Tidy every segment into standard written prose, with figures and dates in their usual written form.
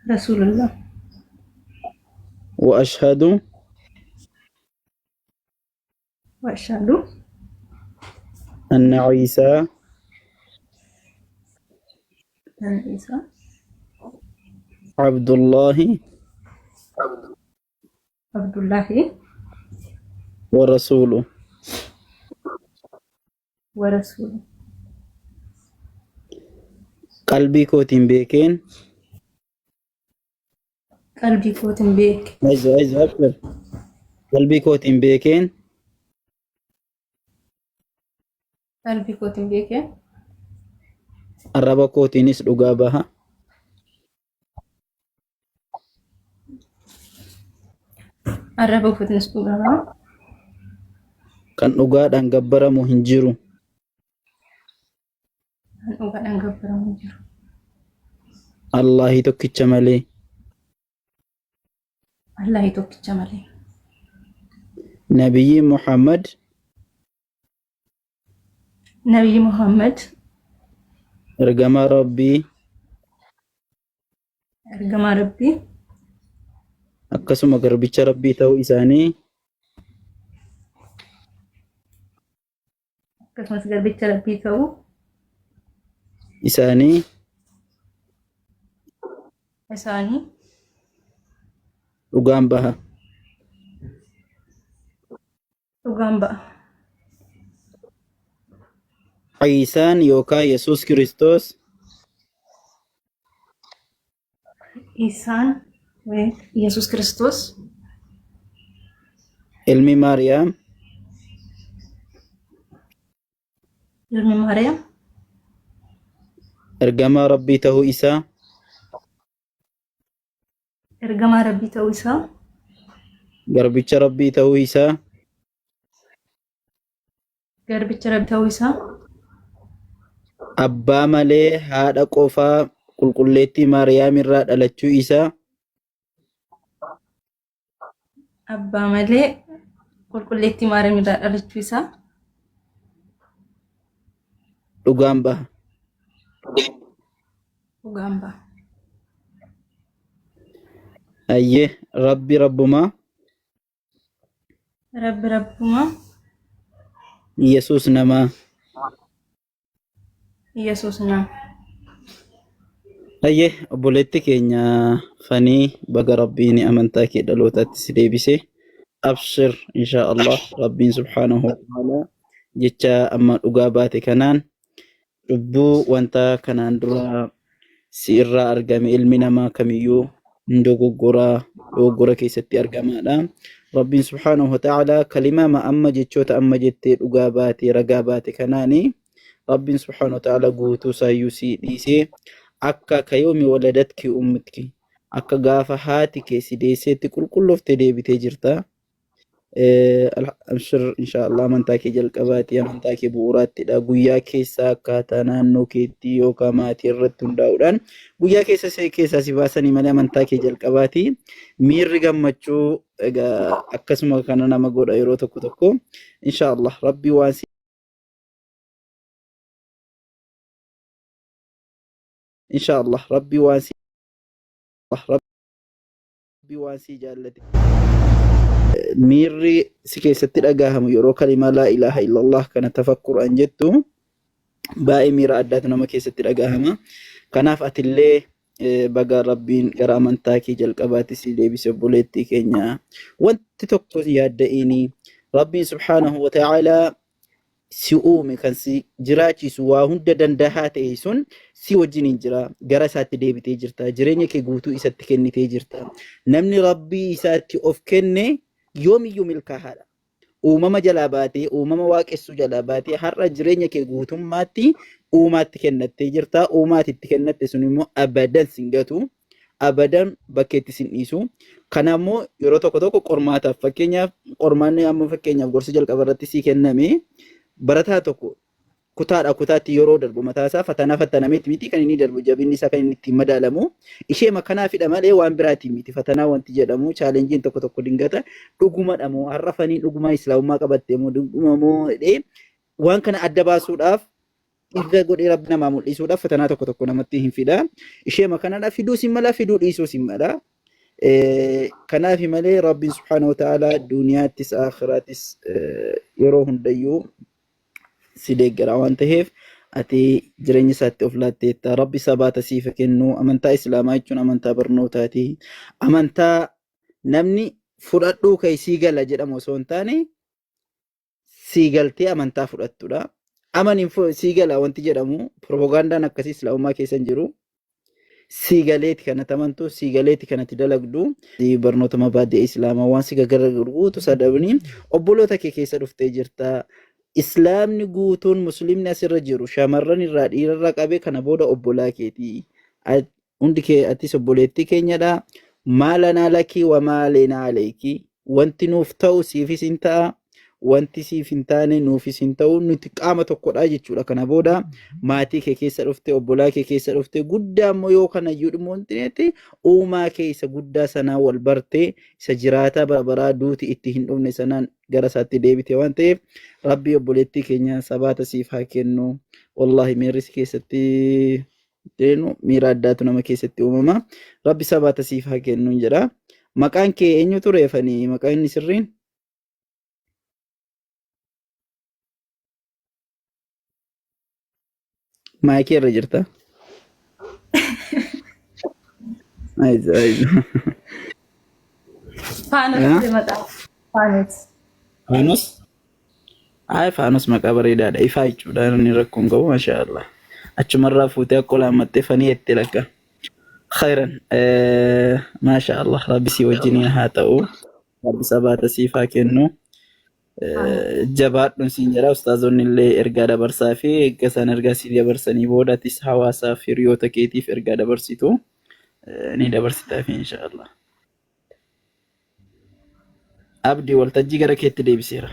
Rasuulullah. Wa ashhadu Wa ashhadu anna Iisaa anna Iisaa Abdullaahi Abdullaahi wa rasuuluhu. Wa rasuuluhu. Qalbii kootiin beekeen. Qalbii kootiin beeke. Aizu aizu abshir. Qalbii kootiin beekeen. Qalbii kootiin beekeen. Arraba kootiinis dhugaa baha. Arraba kootiinis dhugaa baha. Kan dhugaadhaan gabbaramu hin jiru. Kan dhugaadhaan gabbaramu hin jiru. Allaahii tokkicha malee. Allaahii tokkicha malee. Nabiyyi Muhammad Nabiyyi Muhammad ergamaa Rabbii ergamaa Rabbii akkasuma garbicha Rabbii ta'uu isaanii akkasumas garbicha Rabbii ta'uu isaanii isaanii dhugaan baha. Dhugaan ba'a. Iisaan yookaan Yesuus Kiristoos Isaan ወይ ኢየሱስ ክርስቶስ ilmi Maariyaam ilmi Maariyaam ergamaa Rabbii ta'uu isaa Ergamaa Rabbii ta'uu isaa. Garbicha Rabbii ta'uu isaa. Garbicha Rabbii ta'uu isaa. Abbaa malee haadha qofaa qulqulleettii Maariyaam irraa dhalachuu isaa. Abbaa malee qulqulleettii Maariyaam irraa dhalachuu isaa. Dhugaan baha. Dhugaan baha. Hayyee Rabbi Rabbumaa. Rabbi Rabbumaa. Yesuus namaa. Yesuus nama. Hayyee obboleetti keenya fanii baga Rabbiin amantaa kee dhalootaatti si deebise. Abshir inshaa Allah Rabbiin subhaanahu wa ta'ala jecha amma dhugaa baate kanaan Cubbuu wanta kanaan dura si irraa argame ilmi namaa kamiyyuu hin dogoggora dogoggora keessatti argamaadha. Rabbiin subhaanahu wa ta'ala kalimaa ma amma jechoota amma jettee dhugaa baate ragaa baate kanaani Rabbiin subhaanahu wa ta'ala guutuu isaayyuu si dhiisee akka kayoomi waladatki ummutki akka gaafa haati kee si deesseetti qulqullooftee deebitee jirta. Abshir inshaallah amantaa kee jalqabaati amantaa kee bu'uuraattidha guyyaa keessa akkaataa naannoo keetti yookaan maatii irratti hundaa'uudhaan guyyaa keessa keessaa si baasanii malee amantaa kee jalqabaati miirri gammachuu egaa akkasuma kana nama godha yeroo tokko tokko inshaallah rabbii waan si inshaallah rabbii waan si Rabbi waan sii jaallate miirri si keessatti dhagahamu yeroo kalimaa laa ilaaha illallah kana tafakkuraan jettu baay'ee miira addaatu nama keessatti dhagahama. Kanaaf atillee baga Rabbiin gara amantaa kee jalqabaatti si deebise obboleettii keenya. Wanti tokko si yaadda'iini Rabbiin subhaanahu wa ta'aalaa si uume kan si jiraachisu waa hunda dandahaa ta'e sun si wajjiniin jira gara isaatti deebitee jirta jireenya kee guutuu isatti kennitee jirta namni rabbii isaatti of kenne yoomiyyuu milkaahaadha uumama jalaa baatee uumama waaqessuu jalaa baatee har'a jireenya kee guutummaatti uumaatti kennattee jirta uumaatti itti kennatte sun immoo abadan sin gatu abadan bakkeetti sin dhiisu. Kana immoo yeroo tokko tokko qormaataaf fakkeenyaaf qormaanni amma fakkeenyaaf gorsi jalqaba irratti sii kenname barataa tokko kutaadhaa kutaatti yeroo darbu mataa isaa fatanaa fattanameetti miti kan inni darbu jabinni isaa kan inni ittiin madaalamu ishee makanaafidha malee waan biraatiin miti fatanaa wanti jedhamu chaalenjiin tokko tokko dingata dhugumadha moo har'a faniin dhugumaa islaamummaa qabatte moo dhuguma moo jedhee waan kana adda baasuudhaaf Irra godhee rabbi namaa mul'isuudhaaf fatanaa tokko tokko namatti hin fida. Isheema kanadha fiduus hin mala fiduu dhiisuus hin mala. Kanaaf malee rabbiin subhaanahu wa ta'ala duniyaattis aakhiraattis yeroo hundayyuu si deeggara waan ta'eef ati jireenya isaatti of laatteetta. Rabbi sabaata siif haa kennu. Amantaa Islaamaa jechuun amantaa barnootaati. Amantaa namni fudhadhuu ka'e sii gala jedhamu osoo hin taane sii galtee amantaa fudhattudha. Amaniin sii gala wanti jedhamu piropogaandaan akkasii islaamummaa keessa hin jiru. Sii galeeti kanatti amantu, sii galeeti kanatti dalagdu, barnoota mabaadi'a islaamaa waan si gargaaru guutuu sadabni obboloota kee keessa dhuftee jirta. Islaamni guutuun muslimni asirra jiru shamarran irraa dhiirarra qabee kana booda obbolaa keeti. Hundi kee atis obboleettii keenyadha. Maalanaa lakii wa maalenaa aleekii. Wanti nuuf ta'u siifis hin ta'a. Wanti siif hin taane nuufis hin ta'u. Nuti qaama tokkodha jechuudha. Kana booda maatii kee keessa dhufte, obbolaa kee keessa dhufte, guddaa immoo yoo kanayyuu dhimma wanti neetti uumaa kee isa guddaa sanaa wal barte, isa jiraataa bara baraa duuti itti hin dhufne sanaan gara isaatti deebite waan ta'eef Rabbii obboleettii keenya sabaata siif haa kennu. Wallaahi miirri si keessatti deenu miira addaatu nama keessatti uumama. Rabbi sabaata siif haa kennu jedha. Maqaan kee eenyu ture fani? Maqaan inni sirriin? Maayikii irra jirta. Aizu aizu. Faanos ture maqaa. Faanos. Faanos? Ay Faanos maqaa bareedaadha. Ifaa jechuudha. Inni rakkoo hin qabu masha Allah. Achumarraa fuutee akka olaammattee fanii jettee lakka. Khayran. Masha Allah. Rabbi si wajjiniin haa ta'u. Rabbi sabaata siif haa kennu. Jabaadhuun siin jedha. Ustaazonni illee ergaa dabarsaa fi erga isaan ergaa sii dabarsanii booda atis hawaasaaf hiriyoota keetiif ergaa dabarsitu ni dabarsitaafi insha Allah. Abdi waltajjii gara keetti deebiseera.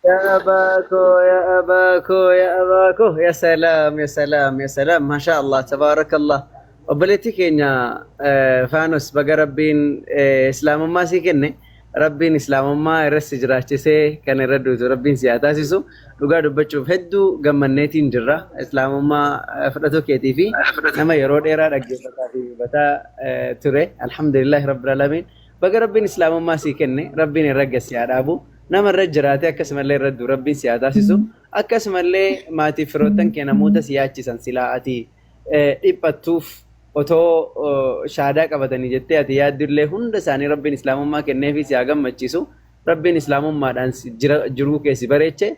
يا أباكو يا أباكو يا أباكو يا سلام يا سلام يا سلام ما شاء الله تبارك الله obboleettii keenya Faanos baga rabbiin islaamummaa sii kenne rabbiin islaamummaa irra si jiraachisee kan irra duutu rabbiin si haa taasisu dhugaa dubbachuuf hedduu gammanneetiin jirra islaamummaa fudhatuu keetii fi nama yeroo dheeraa dhaggeeffataa fi hubataa ture alhamdulillahi rabbil alamin Baga Rabbiin Islaamummaa sii kenne Rabbiin irra gad si haa dhaabu nama irra jiraatee akkasumallee irra du'u Rabbiin si haa taasisu akkasumallee maatii firoottan kee namoota si yaachisan silaa ati dhiphattuuf otoo shaadaa qabatanii jettee ati yaaddullee hunda isaanii Rabbiin Islaamummaa kenneefii si haa gammachiisu Rabbiin Islaamummaadhaan jiruu kee si bareeche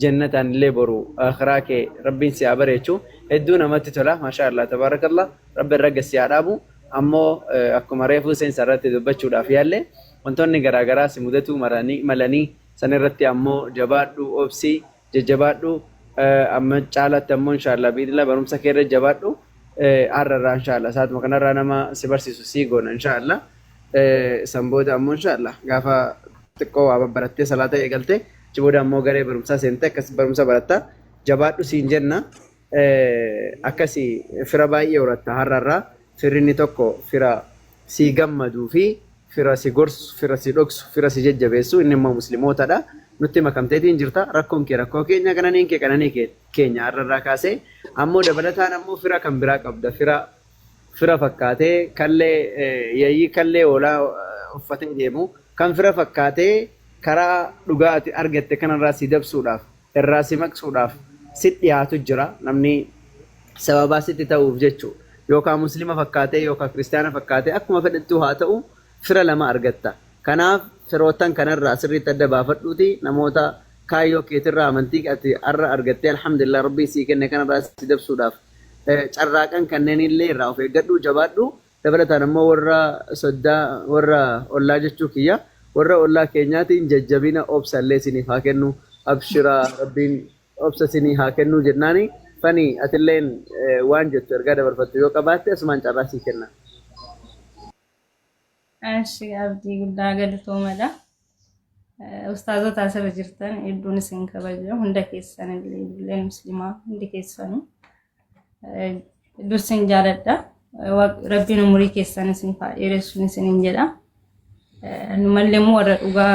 jannataan illee boru akhiraa kee Rabbiin si haa bareechu hedduu namatti tola maashaa Allah tabaarakallah Rabbi irra gad si haa dhaabu Ammoo akkuma reefuu seensa irratti dubbachuudhaaf yaalle wantoonni garaa garaa si mudatuu malanii san irratti ammoo jabaadhu obsi jajjabaadhu amma caalaatti ammoo inshaallah biidnillah barumsa kee irra jabaadhu har'a irraa inshaallah saatuma kanarraa nama si barsiisu sii goona inshaallah san booda ammoo inshaallah gaafa xiqqoo waa babbarattee salaata eegalte achi booda ammoo garee barumsaa seente akkas barumsa baratta jabaadhu siin jenna. Akkasi fira baay'ee horatta har'a irraa firri inni tokko fira sii gammaduu fi fira si gorsu fira si dhoksu fira si jajjabeessu inni immoo muslimootadha nutti makamteetiin jirta rakkoon kee rakkoo keenya qananiin kee qananii keenya har'a irraa kaasee ammoo dabalataan ammoo fira kan biraa qabda fira fira fakkaatee kallee yayyii kallee hoolaa uffatee deemu kan fira fakkaatee karaa dhugaa ati argatte kanarraa si dabsuudhaaf irraa si maqsuudhaaf sit dhiyaatu jira. Namni sababaa sitti ta'uuf jechu yookaa muslima fakkaatee yookaa kiristiyaana fakkaatee akkuma fedhettuu haa ta'u fira lama argatta. Kanaaf firoottan kanarraa sirriitti adda baafadhuuti namoota kaayyoo keetirraa amantii ati har'a argattee alhamdulillah Rabbiin sii kenne kanarraa si dabsuudhaaf carraaqan kanneenillee irraa of eeggadhuu jabaadhu. Dabalataan ammoo warra soddaa, warra ollaa jechuu kiyya, warra ollaa keenyaatiin jajjabina obsa illee isiniif haa kennu. Abshiraa Rabbiin obsa isinii haa kennuu jennaani. Fani atilleen waan jettu ergaa dabarfattu yoo qabaatte asumaan carraa sii kenna. Eshi abdii guddaa galatoomadha. Ustaazota asirra jirtan hedduun isin kabaja hunda keessan illee ijoolleen muslimaa hundi keessanuu dursin jaaladha. Rabbiin umurii keessan isin haa dheeressuun isinin jedha. Numallee immoo warra dhugaa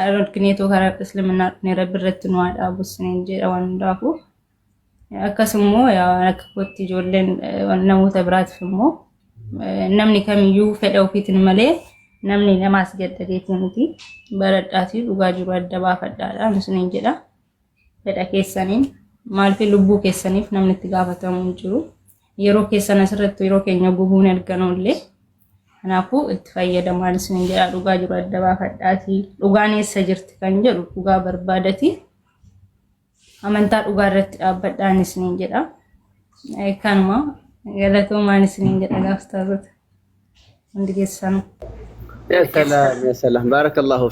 argineetoo karaa islaminaa dhufne rabbi irratti nu haa dhaabu isinin jedha waan hundaafuu. Akkasummoo akka kootti ijoolleen namoota biraatiif immoo namni kamiyyuu fedha ofiitiin malee namni namaas gaddadeetii miti. Baradhaatii dhugaa jiru adda baafadhaadhaan isiniin jedha. Fedha keessaniin maaliif lubbuu keessaniif namni itti gaafatamu hin jiru. Yeroo keessan asirratti yeroo keenya gubuun erganoollee kanaafuu itti fayyadamaan isiniin jedha dhugaa jiru adda baafadhaatii dhugaan eessa jirti kan jedhu dhugaa barbaadati amantaa dhugaa irratti dhaabbadhaan isiniin jedha. Kanuma galatoomaan isiniin jedha gaaftaatota hundi keessanuu. Ya salaam ya salaam baarakallahu.